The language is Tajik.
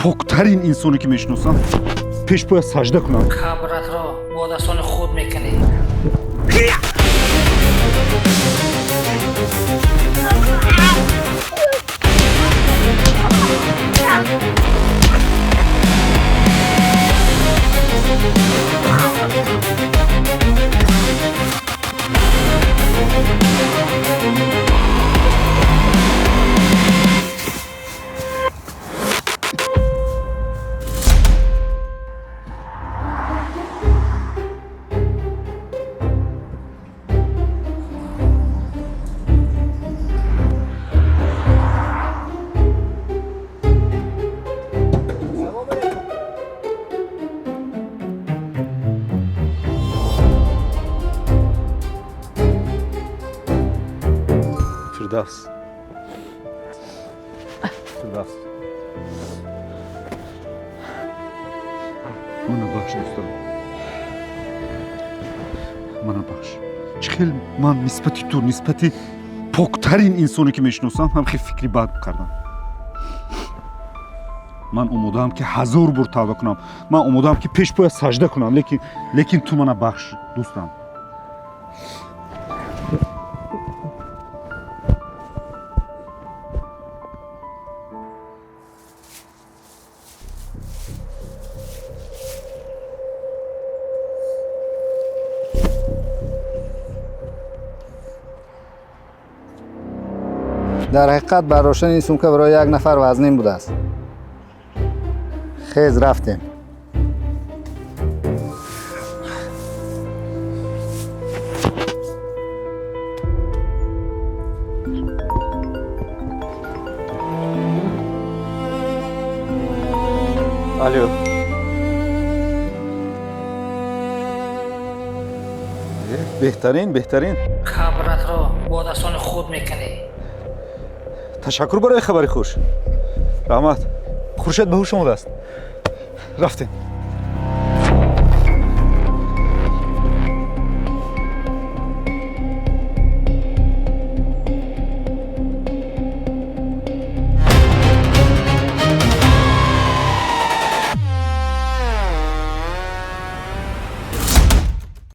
Поктарин инсоне ки мешиносам, пеш бояд сажда кунам. Қабратро бо дастони худ мекунӣ. Фирдавс, Фирдавс, мана бахш, дӯстам, мана бахш. Чӣ хел ман нисбати ту, нисбати поктарин инсоне ки мешиносам, ҳам хел фикри бад кардам. Ман омодаам, ки ҳазор бор тавба кунам, ман омодаам, ки пеш бояд сажда кунам, лекин ту мана бахш, дӯстам. Дар ҳақиқат, бардоштани ин сумка барои як нафар вазнин будааст. Хез, рафтем. Алло. Беҳтарин, беҳтарин. Қабратро бо дастони худ мекунӣ. Ташаккур барои хабари хуш, раҳмат. Хуршед ба ҳуш омадааст. Рафтем.